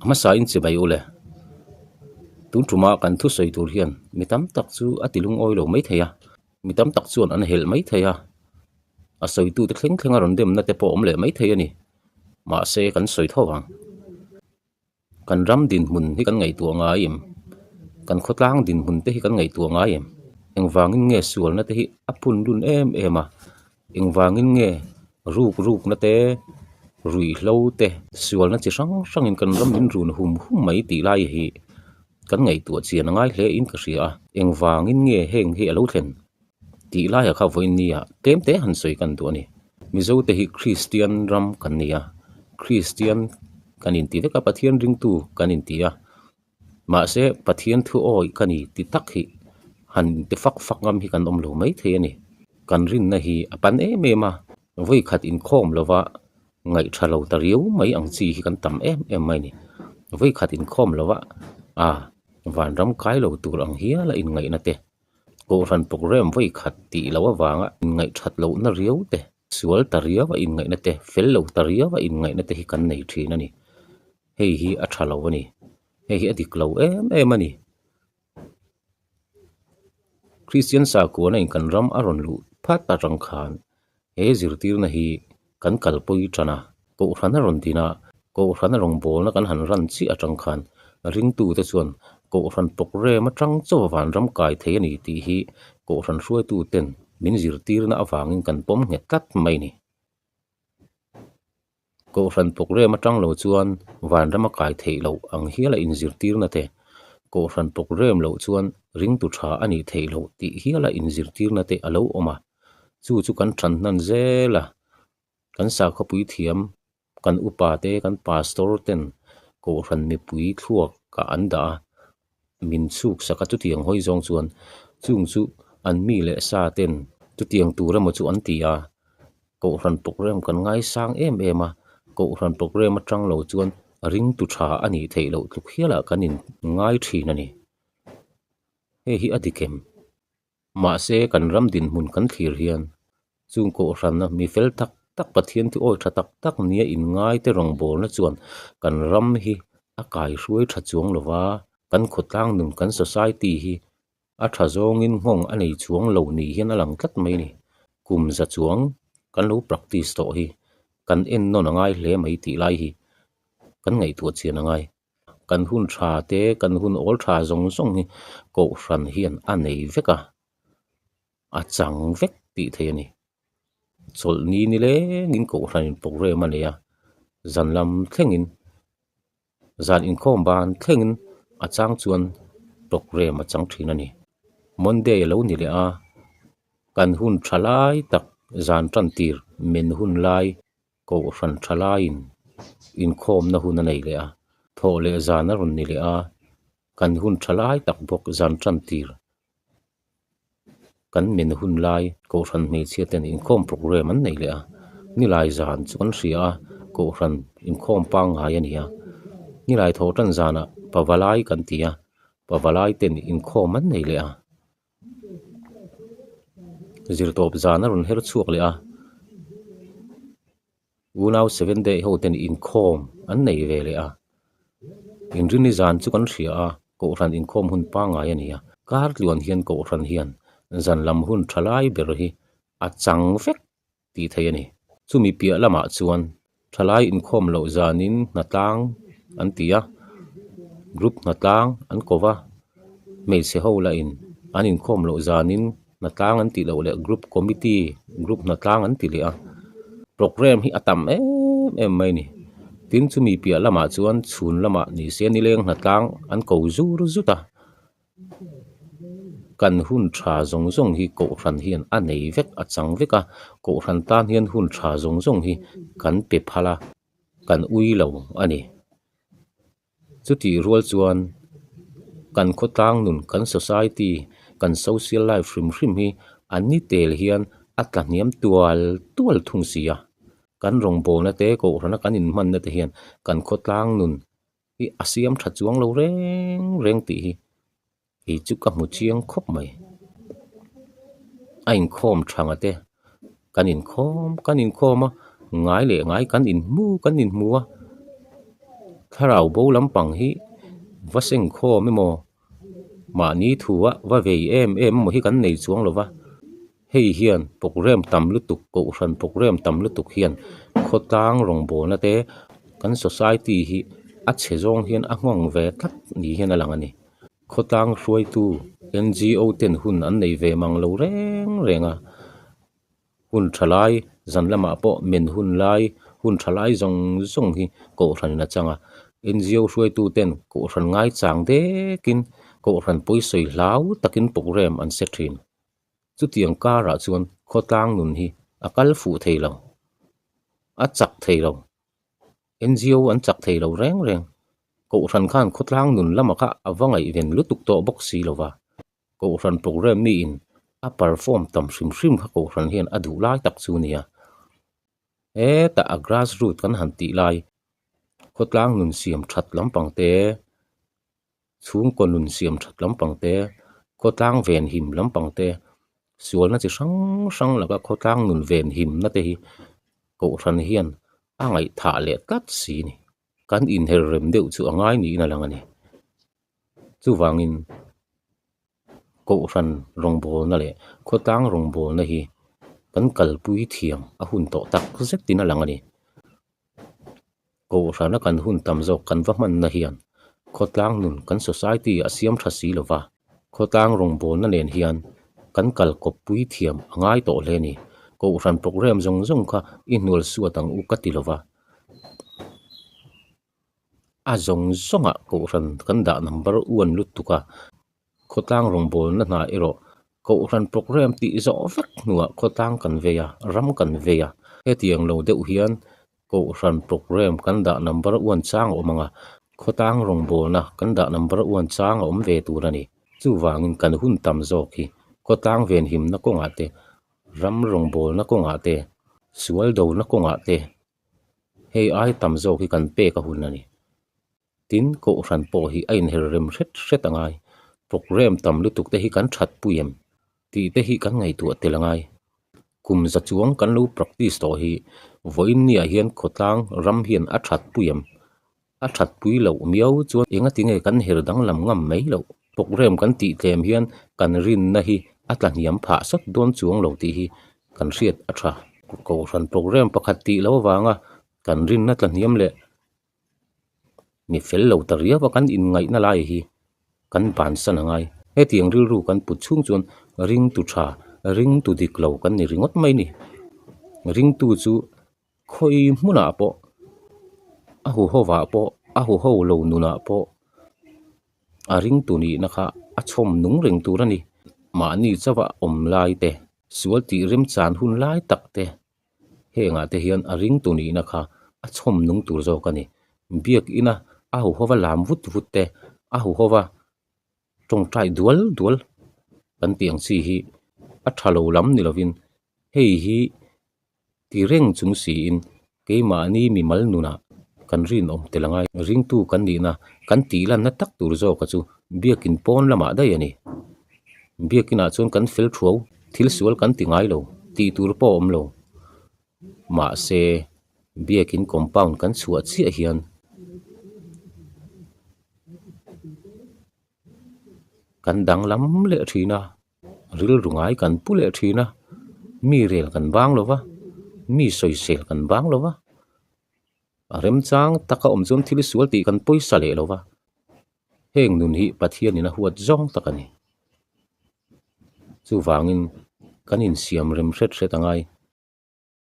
A hmasa in chibai u le. Tun tuma kan thusawi tur hian mi tam tak chu a ti lungawi lo mai thei a, mi tam tak chuan an helh mai thei a, a sawitute thleng thleng a rawn demna te pawh a awm leh mai thei a ni. Mahse kan sawi tho vang. Kan ram dinhmun hi kan ngaihtuah ngai em? Kan khawtlang dinhmun te hi kan ngaihtuah ngai em? Engvangin nge sualna te hi a phun lun em em a? Engvangin nge ruk rukna te, ruihhlo te, sualna chi hrang hrangin kan ram min run hum hum mai tih lai hi kan ngaihtuah chian a ngai hle in ka hria a. Engvangin nge heng hi a lo thlen tih laiah kha vawiin nia tlem te han sawi kan duh a ni. Mizote hi Kristian ram kan ni a, Kristian kan inti vek a, Pathian ringtu kan inti a. Mahse, Pathian thu awi ka ni ti tak hi han inti fak fak ngam hi kan awm lo mai thei a ni. Kan rinna hi a pan em em a, vawi khat inkhawm lova ngaihtha lo ta riau mai ang chi hi kan tam em em mai a ni. Vawi khat inkhawm lova a vanram kai lo tur ang hial a inngaihna te, Kohhran program vawi khat tih loh avanga inngaihthat lohna riau te, sual ta riau a inngaihna te, fel lo ta riau a inngaihna te hi kan nei thin a ni. Hei hi a tha lo a ni. Hei hi a dik lo em em a ni. Kristian sakuana in kan ram a rawn luh phat atang khan he zirtirna hi kan kalpui tan a, Kohhran a rawn din a, Kohhran a rawngbawlna kan han ran chiah atang khan ringtute chuan Kohhran program atang chaw vanram kai thei a ni tih hi Kohhran hruaituten min zirtirna avangin kan pawm nghet tlat mai a ni. Kohhran program atang lo chuan vanram a kai theih loh ang hiala inzirtirna te, Kohhran program loh chuan ringtu tha a nih theih loh tih hiala inzirtirna te a lo awm a, chu chu kan than hnan zel a, kan sakhawpui thiam, kan upa te, kan pastor ten Kohhran mipui thluak ah an dah a, min chhuk sak a chutiang hawi zawng chuan chung chu an mi leh sa ten chutiang tur emaw chu an ti a, Kohhran program kan ngaisang em em a, Kohhran program atang lo chuan ringtu tha a nih theih loh tluk hialah kan in ngai thin a ni. Hei hi a dik em? Mahse kan ram dinhmun kan thlir hian chung Kohhrana mi fel tak tak Pathian thu awi tha tak tak nia inngaite rawngbawlna chuan kan ram hi a kaihruai tha chuang lova, kan khawtlang nun kan society hi A tha zawngin nghawng a nei chuang lo ni hian a lang tlat mai a ni. Kum za chuang kan lo practice tawh hi kan en nawn a ngai hle mai tih lai hi kan ngaihtuah chian a ngai. Kan hun tha te, kan hun awl tha zawng zawng hi Kohhran hian a nei vek a, a chang vek tih theih a ni. Chawlhni ni lengin Kohhranin program a nei a, zan lam thlengin Zan inkhawm ban thlengin a chang chuan program a chang thin a ni. Monday a lo ni leh a, kan hun tha lai tak zan tan tir men hun lai kohhran tha laiin inkhawmna hun a nei leh a, thawh leh zan a rawn ni leh a, kan hun tha lai tak bawk zan tan tir kan men hun lai kohhran hmeichhia ten inkhawm program an nei leh a nilai zan chu kan hria a kohhran inkhawm pangngai a ni a nilai thawh tan zanah pavalai kan ti a pavalai ten inkhawm an nei leh a zirtawp zan a rawn her chhuak leh a unau seven day ho ten inkhawm an nei ve leh a inrini zan chu kan hria a kohhran inkhawm hun pangngai a ni a kar tluan hian kohhran hian zan lam hun tha lai ber hi a chang vek tih theih a ni chumi piah lamah chuan thalai inkhawm loh zanin hnatlang an ti a group hnatlang an ko va hmeichhe ho lah in an inkhawm loh zanin hnatlang an tih loh leh group committee group hnatlang an ti leh a program hi a tam em em mai a ni tin chumi piah lamah chuan chhun lamah ni se nileng hnatlang an ko zur zut a kan hun tha zawng zawng hi kohhran hian a nei vek a chang vek a kohhran tan hian hun tha zawng zawng hi kan pe phal a kan ui lo a ni. Chutih rual chuan kan khawtlang nun, kan society, kan social life hrim hrim hi an ni tel hian a tla hniam tual tual thung si a. Kan rawngbawlna te, kohhrana kan inhmanna te hian kan khawtlang nun hi a siam tha chuang lo reng reng tih hi kei chu ka hmu chiang khawp mai. A inkhawm thanga te kan inkhawm kan inkhawm a ngai leh ngai kan inhmu kan inhmu a. Thlarau bo lampang hi va sengkhawm emaw mahni thua va vei em em emaw hi kan nei chuang lo va, hei hian programme tam lutuk kohhran programme tam lutuk hian khawtlang rawngbawlna te kan society hi a chhe zawng hian a nghawng ve tlat ni hian a lang a ni. Khawtlang hruaitu NGO ten hun an nei ve mang lo reng reng a. Hun tha lai, zan lamah pawh men hun lai, hun tha lai zawng zawng hi Kohhranin a chang a. NGO hruaitu ten Kohhran ngaichang dekin Kohhran pawisawi hlau takin programme an set thin. Chutiang karah chuan khawtlang nun hi a kal fuh thei lo, a chak thei lo. NGO an chak thei lo reng reng. Kohhran khan khawtlang nun lamah kha a va ngaihven lutuk tawh bawk si lo va. Kohhran programme miin a perform tam hrim hrim kha Kohhran hian a duh lai tak chu a nia. Hetah a grass root kan han tih lai khawtlang nun siam that lampang te, chhungkaw nun siam that lampang te, khawtlang venhim lampang te, sualna chi hrang hrang laka khawtlang nun venhimna te hi Kohhran hian a ngaihthah leh tlat si a ni. Kan inher rem deuh chu a ngai niin a lang a ni. Chuvangin Kohhran rawngbawlna leh khawtlang rawngbawlna hi kan kalpui thiam a hun tawh tak zetin a lang a ni. Kohhrana kan hun tam zawk kan va hmanna hian khawtlang nun kan society a siam tha si lova, khawtlang rawngbawlna nen hian kan kal kawppui thiam a ngai tawh hle a ni. Kohhran programme zawng zawng kha i hnual suat ang u ka ti lova. A zawng zawngah Kohhran kan dah number one lutuk a, khawtlang rawngbawlna hna erawh Kohhran programme tih zawh vek hnuah khawtlang kan vei a, ram kan vei a. Hetiang lo deuh hian Kohhran programme kan dah number one chang a awm ang a, khawtlang rawngbawlna kan dah number one chang a awm ve tur a ni. Chuvangin kan hun tam zawk hi khawtlang venhimna kawngah te, ram rawngbawlna kawngah te, sual dona kawngah te, Hei ai tam zawk hi kan pek a hun a ni. Tin, Kohhran pawh hi a inher rem hret hret a ngai. Programme tam lutuk te hi kan that pui em? Tih te hi kan ngaihtuah tel a ngai. Kum za chuang kan lo practice tawh hi vawiin niah hian khawtlang ram hian a that pui em? A that pui loh miau chuan engati nge kan her danglam ngam mai loh? Programme kan tih tlem hian kan rinna hi a tla hniam phah sawt dawn chuang lo tih hi kan hriat a tha. Kohhran programme pakhat tih loh avanga kan rinna tla hniam leh mi fel lo ta riau a kan inngaihna lai hi kan bansan a ngai. Hetiang rilru kan put chhung chuan ringtu tha, ringtu dik lo kan ni ringawt mai ni. Ringtu chu Khawi hmunah pawh, a huhovah pawh, a huho lo nunah pawh a ringtu nihna kha a chhawm nung reng tur a ni. Mahni chauha awm lai te, sual tih remchan hun lai tak te, hengah te hian a ringtu nihna kha a chhawm nung tur zawk a ni. Biakina a huhova lam vut vut te, a huhova tawngtai dual dual kan tih ang chi hi a tha lo lam ni lovin hei hi Ti reng chung siin keimahni mimal nunah kan rinawm tel angai. Ringtu kan nihna kan tih lanna tak tur zawka chu biakin pawn lamah daih a ni. Biakinah chuan kan fel thuau, thil sual kan ti ngai lo, tih tur pawh a awm lo. Mahse, biakin compound kan chhuah chiah hian kan danglam leh thin a. Rilru ngai kan pu leh thin a, mi rel kan bang lo va, mi sawisel kan bang lo va, a remchang taka awm chuan thil sual tih kan pawisa leh lo va, heng nun hi Pathianin a huat zawng tak a ni. Chuvangin kan insiam rem hret hret a ngai.